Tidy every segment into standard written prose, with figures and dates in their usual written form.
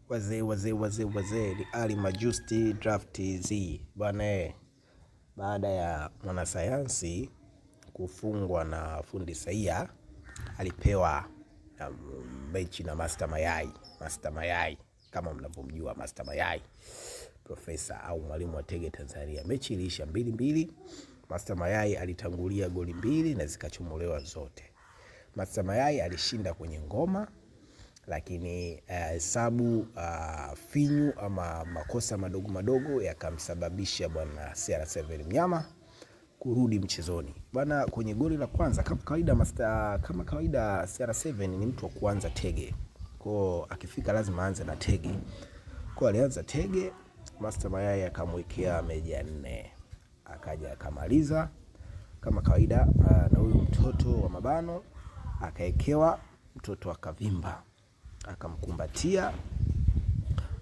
Wazee wazee wazee wazee ni Ali Majusti Draft Z bwana. Baada ya mwanasayansi kufungwa na fundi Saia, alipewa na mechi na Master Mayai. Master Mayai kama mnavyomjua Master Mayai, profesa au mwalimu wa Tege Tanzania. Mechi iliisha 2-2. Master Mayai alitangulia goli mbili na zikachomolewa zote. Master Mayai alishinda kwenye ngoma, lakini hesabu finyu ama makosa madogo madogo yakamsababisha bwana CR7 mnyama kurudi mchezoni bwana. Kwenye goli la kwanza kama kawaida, master, kama kawaida CR7 ni mtu wa kuanza tege, kwa akifika lazima aanze na tege. Kwa alianza tege, Master Mayai akamwekea meja 4, akaja akamaliza kama kawaida, na huyu mtoto wa mabano akaekewa, mtoto akavimba, akamkumbatia.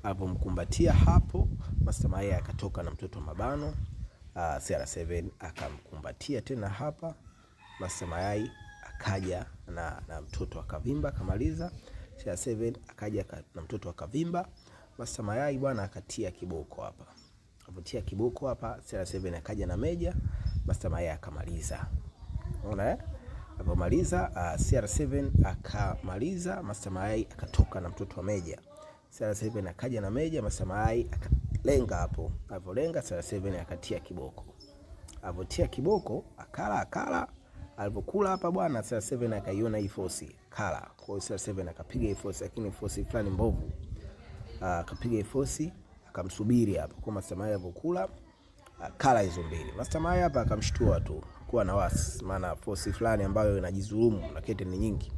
Alipomkumbatia hapo, Master Mayai akatoka na mtoto wa mabano. CR7 akamkumbatia tena hapa, Master Mayai akaja na mtoto akavimba akamaliza. CR7 akaja na mtoto akavimba, Master Mayai bwana akatia kiboko hapa. Akatia kiboko hapa, CR7 akaja na meja, Master Mayai akamaliza. Unaona eh? Alipomaliza CR7 akamaliza, Master Mayai akatoka na mtoto wa meja. CR7 akaja na meja, Master Mayai akalenga hapo. Alipolenga CR7 akatia kiboko. Alipotia kiboko akala akala. Alipokula hapa bwana, CR7 akaiona hii force kala. Kwa hiyo CR7 akapiga hii force, lakini force fulani mbovu. Akapiga hii force akamsubiri hapo. Kwa Master Mayai alipokula kala hizo mbili. Master Mayai hapa akamshtua tu, kuwa na wasi, maana force fulani ambayo inajidhulumu na kete ni nyingi.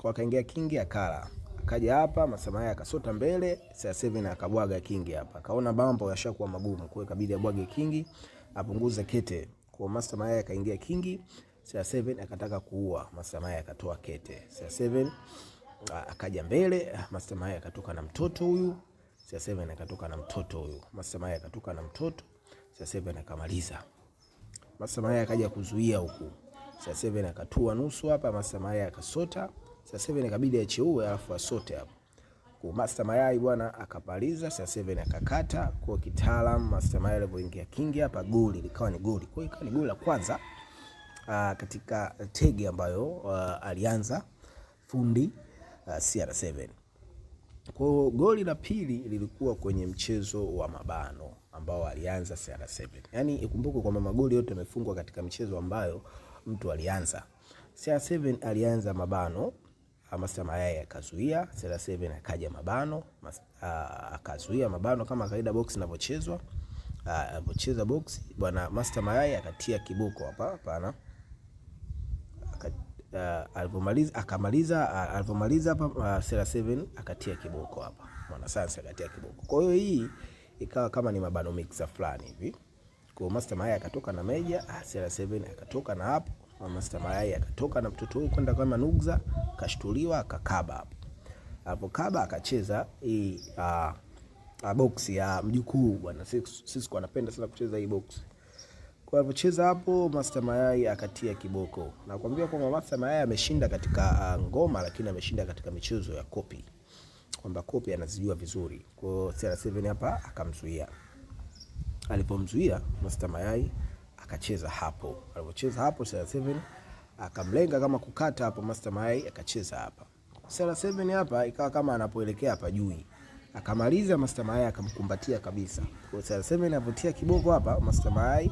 Kwa akaingia kingi akala. Akaja hapa Master Mayai akasota mbele, CR7 akabwaga kingi hapa. Akaona mambo yashakuwa magumu, kwa hiyo ikabidi abwage kingi, apunguze kete. Kwa Master Mayai akaingia kingi, CR7 akataka kuua, Master Mayai akatoa kete. CR7 akaja mbele, Master Mayai akatoka na mtoto huyu, CR7 akatoka na mtoto huyu. Master Mayai akatoka na mtoto, CR7 akamaliza. Master Mayai akaja kuzuia huku. CR7 akatua nusu hapa, Master Mayai akasota. CR7 ikabidi acheue alafu asote hapo. Kwa Master Mayai bwana akapaliza, CR7 akakata. Kwa kitaalamu Master Mayai alipoingia kingi hapa, goli likawa ni goli. Kwa hiyo ikawa ni goli la kwanza katika tege ambayo alianza fundi CR7. Kwa hiyo goli la pili lilikuwa kwenye mchezo wa mabano ambao alianza CR7. Yaani ikumbukwe kwamba magoli yote yamefungwa katika mchezo ambayo mtu alianza. CR7 alianza mabano, Master Mayai akazuia, CR7 akaja mabano, akazuia mabano kama kawaida box inavyochezwa. Alipocheza box bwana Master Mayai akatia kiboko hapa, hapana. Alipomaliza akamaliza, alipomaliza hapa CR7 akatia kiboko hapa. Mwanasayansi akatia kiboko. Kwa hiyo hii ikawa kama ni mabano mixer fulani hivi. Kwa Master Mayai akatoka na meja, CR7 akatoka na hapo, Master Mayai akatoka na mtoto huyu kwenda kama nugza, kashtuliwa akakaba hapo. Hapo kaba akacheza hii box ya mjukuu bwana. Sisi anapenda sana kucheza hii box. Kwa alivyocheza hapo Master Mayai akatia kiboko. Nakwambia kwamba Master Mayai ameshinda katika ngoma, lakini ameshinda katika michezo ya kopi. Kwamba kopi anazijua vizuri. Kwa hiyo CR7 hapa akamzuia. Alipomzuia Master Mayai akacheza hapo. Alipocheza hapo CR7 akamlenga kama kukata hapo, Master Mayai akacheza hapa. CR7 hapa ikawa kama anapoelekea hapa juu. Akamaliza Master Mayai akamkumbatia kabisa. Kwa hiyo CR7 anapotia kiboko hapa, Master Mayai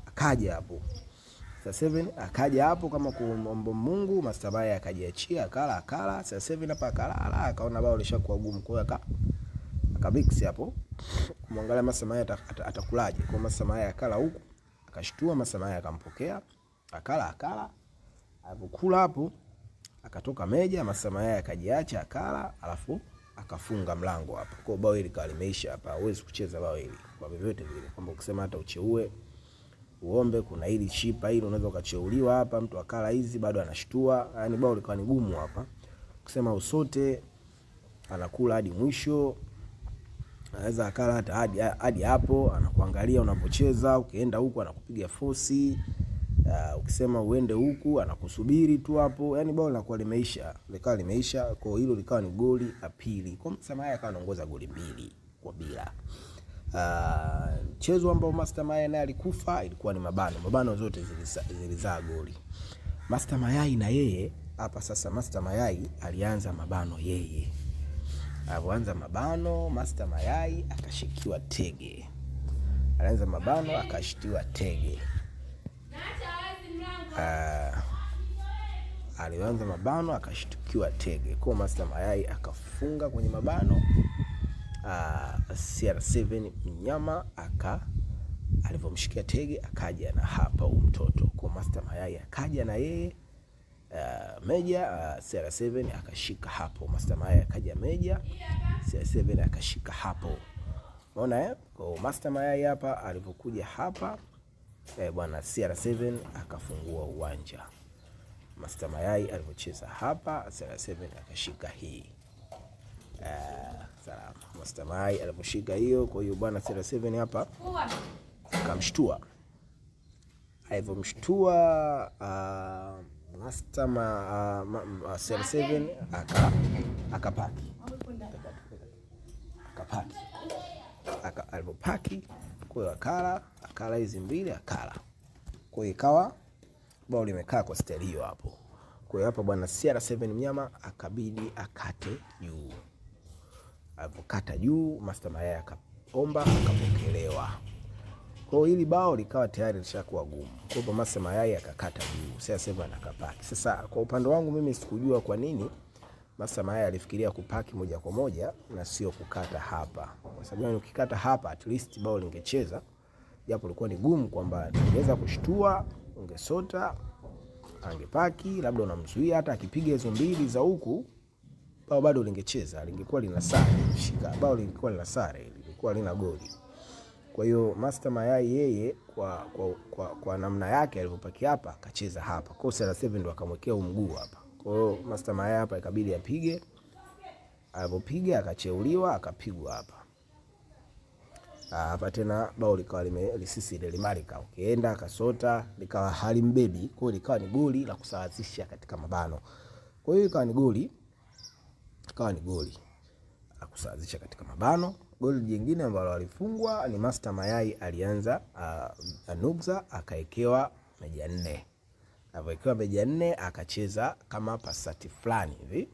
akaja hapo. CR7 akaja hapo kama kuomba Mungu, Master Mayai akajiachia, akala akala. CR7 hapa akalala, akaona bao lishakuwa gumu, kwa hiyo akamix hapo. Kumwangalia Master Mayai atakulaje. Kwa Master Mayai akala huku, akashtua Master Mayai akampokea, akala akala. Alipokula hapo akatoka meja, Master Mayai akajiacha akala, alafu akafunga mlango hapo. Kwa bao hili kawa limeisha hapa. Huwezi kucheza bao hili kwa vyovyote vile, kwamba ukisema hata ucheue uombe, kuna hili chipa hili unaweza ukacheuliwa hapa, mtu akala hizi bado anashtua. Yaani bao likawa ni gumu hapa, kusema usote anakula hadi mwisho, anaweza akala hata hadi hapo, anakuangalia unapocheza, ukienda huko anakupiga fosi. Ukisema uende huku anakusubiri tu hapo, yani bao linakuwa limeisha, likawa limeisha. Kwa hilo likawa ni goli la pili, kwa Master Mayai akawa anaongoza goli 2-0. Mchezo ambao Master Mayai naye alikufa ilikuwa ni mabano, mabano zote zilizaa goli. Master Mayai na yeye hapa sasa, Master Mayai alianza mabano yeye, alianza mabano Master Mayai akashikiwa tege, alianza mabano akashitiwa tege. Alianza mabano akashtukiwa tege, kwa Master Mayai akafunga kwenye mabano. CR7 mnyama aka alivyomshikia tege akaja na hapa huu mtoto kwa Master Mayai akaja na yeye meja. CR7 akashika hapo. Master Mayai akaja meja, CR7 akashika hapo. Unaona eh? Kwa Master Mayai hapa alivyokuja hapa bwana CR7 akafungua uwanja. Master Mayai alivyocheza hapa, CR7 akashika hii. Salama. Master Mayai alivyoshika hiyo, kwa hiyo bwana CR7 hapa akamshtua. Alivyomshtua Master CR7 akapaki. Akapaki. Alipopaki kwa hiyo akala hizi mbili akala. Kwa hiyo ikawa bao limekaa kwa staili hiyo hapo. Kwa hiyo hapa bwana CR7 mnyama akabidi akate juu. Alipokata juu Master Mayai akaomba akapokelewa. Kwa hiyo hili bao likawa tayari lishakuwa gumu. Kwa hiyo Master Mayai akakata juu, CR7 akapaki. Sasa kwa upande wangu mimi sikujua kwa nini Master Mayai alifikiria kupaki moja kwa moja na sio kukata hapa. Kwa sababu ukikata hapa at least bao lingecheza, japo ilikuwa ni gumu kwamba ungeweza kushtua, ungesota, angepaki, labda unamzuia hata akipiga hizo mbili za huku bao bado lingecheza, lingekuwa lina sare, shika bao lingekuwa lina sare, lingekuwa lina goli. Kwa hiyo Master Mayai yeye kwa namna yake alivyopakia hapa akacheza hapa. Kwa hiyo CR7 ndo akamwekea mguu hapa. Kwa hiyo Master Mayai hapa ikabidi apige. Alipopiga akacheuliwa akapigwa hapa. Hapa tena bao likawa limelisisi ile limarika. Ukienda akasota likawa halimbebi. Kwa hiyo likawa ni goli la kusawazisha katika mabano. Kwa hiyo ikawa ni goli, ikawa ni goli la kusawazisha katika mabano. Goli jingine ambalo alifungwa ni Master Mayai alianza nugza akaekewa meja 4. Alipoekewa meja 4 akacheza kama pasati fulani hivi.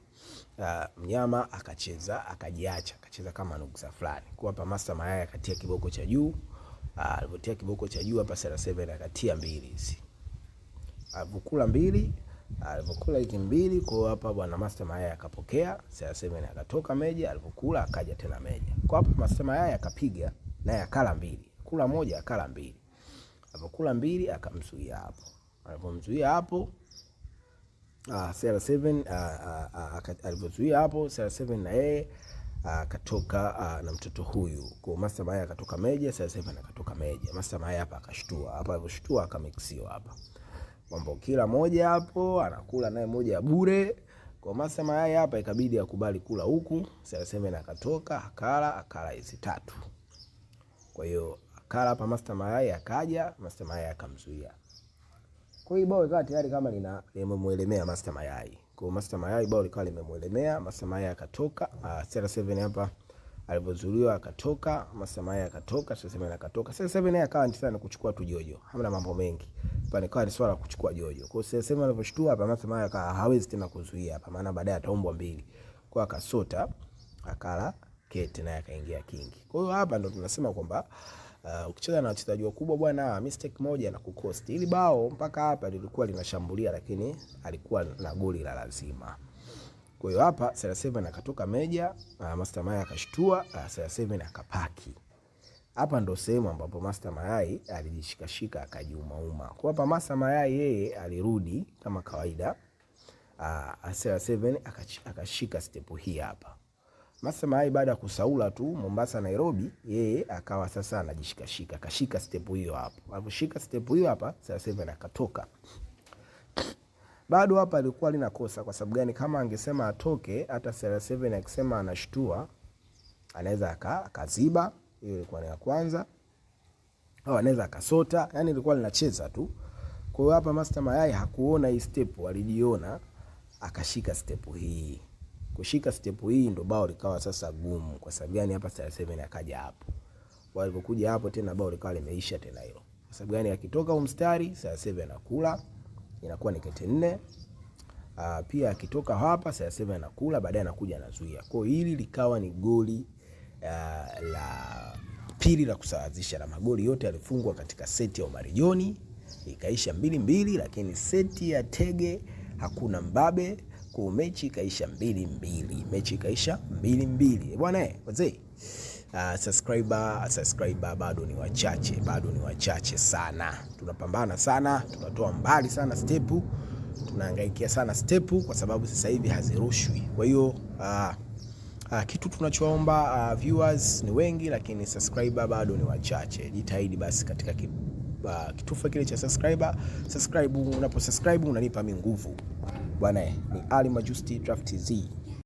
Mnyama akacheza akajiacha akacheza kama nugza fulani. Kwa hapa Master Mayai akatia kiboko cha juu. Alipotia kiboko cha juu hapa CR7 akatia mbili hizi. Alipokula mbili, alipokula hizi mbili, kwa hapa bwana Master Mayai akapokea, CR7 akatoka meja, alipokula akaja tena meja. Kwa hapa Master Mayai akapiga naye akala mbili. Kula moja akala mbili. Alipokula mbili akamzuia hapo. Alipomzuia hapo CR7 alipozuia hapo CR7 na yeye akatoka na mtoto huyu. Kwa Master Mayai akatoka meja, CR7 akatoka meja. Master Mayai hapa akashtua. Hapa aliposhtua akamixiwa hapa. Mambo kila moja hapo anakula naye moja ya bure. Kwa Master Mayai hapa ikabidi akubali kula huku. CR7 akatoka akala hizi tatu. Kwa hiyo akala hapa Master Mayai akaja, Master Mayai akamzuia. Kwa hiyo bao ikawa tayari kama lina limemuelemea Master Mayai. Kwa hiyo Master Mayai bao likawa limemuelemea, Master Mayai akatoka, CR7 hapa alipozuliwa akatoka, Master Mayai akatoka, CR7 akatoka. CR7 naye akawa sana kuchukua tu jojo. Hamna mambo mengi. Hapa nikawa ni swala kuchukua jojo. Kwa hiyo CR7 aliposhtua hapa Master Mayai akawa hawezi tena kuzuia hapa maana baadaye ataombwa mbili. Kwa akasota akala kete naye akaingia kingi. Kwa hiyo hapa ndo tunasema kwamba ukicheza na wachezaji wakubwa bwana, mistake moja na kukosti. Ili bao mpaka hapa lilikuwa linashambulia, lakini alikuwa na goli la lazima. Kwa hiyo hapa CR7 akatoka meja, Master Mayai akashtua, CR7 akapaki. Hapa ndo sehemu ambapo Master Mayai alijishikashika akajiumauma. Kwa hapa Master Mayai yeye alirudi kama kawaida. CR7 akashika step hii hapa. Master Mayai baada ya kusaula tu Mombasa Nairobi, yeye akawa sasa anajishikashika, akashika step hiyo hapo. Aliposhika step hiyo hapa, CR7 akatoka. Bado hapa alikuwa lina kosa kwa sababu gani? Kama angesema atoke, hata CR7 akisema anashtua, anaweza akaziba. Hiyo ilikuwa ni ya kwanza. Au anaweza akasota, yani ilikuwa linacheza tu. Kwa hiyo hapa Master Mayai hakuona hii step, alijiona akashika step hii. Kushika step hii ndo bao likawa sasa gumu. Kwa sababu gani? Hapa CR7 akaja hapo. Walipokuja hapo tena bao likawa limeisha tena hilo. Kwa sababu gani? Akitoka huu mstari CR7 anakula, inakuwa ni kete 4. Pia akitoka hapa CR7 anakula, baadaye anakuja anazuia. Kwa hiyo hili likawa ni goli la pili la kusawazisha, na magoli yote yalifungwa katika seti ya Omari John, ikaisha 2-2, lakini seti ya Tege hakuna mbabe, kwa mechi ikaisha 2-2. Mechi ikaisha 2-2. Bwana wazee, subscriber bado ni wachache, bado ni wachache sana. Tunapambana sana, tunatoa mbali sana step, tunahangaikia sana step kwa sababu sasa hivi hazirushwi. Kwa hiyo kitu tunachoomba, viewers ni wengi lakini subscriber bado ni wachache. Jitahidi basi katika kitufe kile cha subscriber, subscribe. Unapo subscribe unanipa mimi nguvu. Bwana, ni Ali Majusti Draft Z.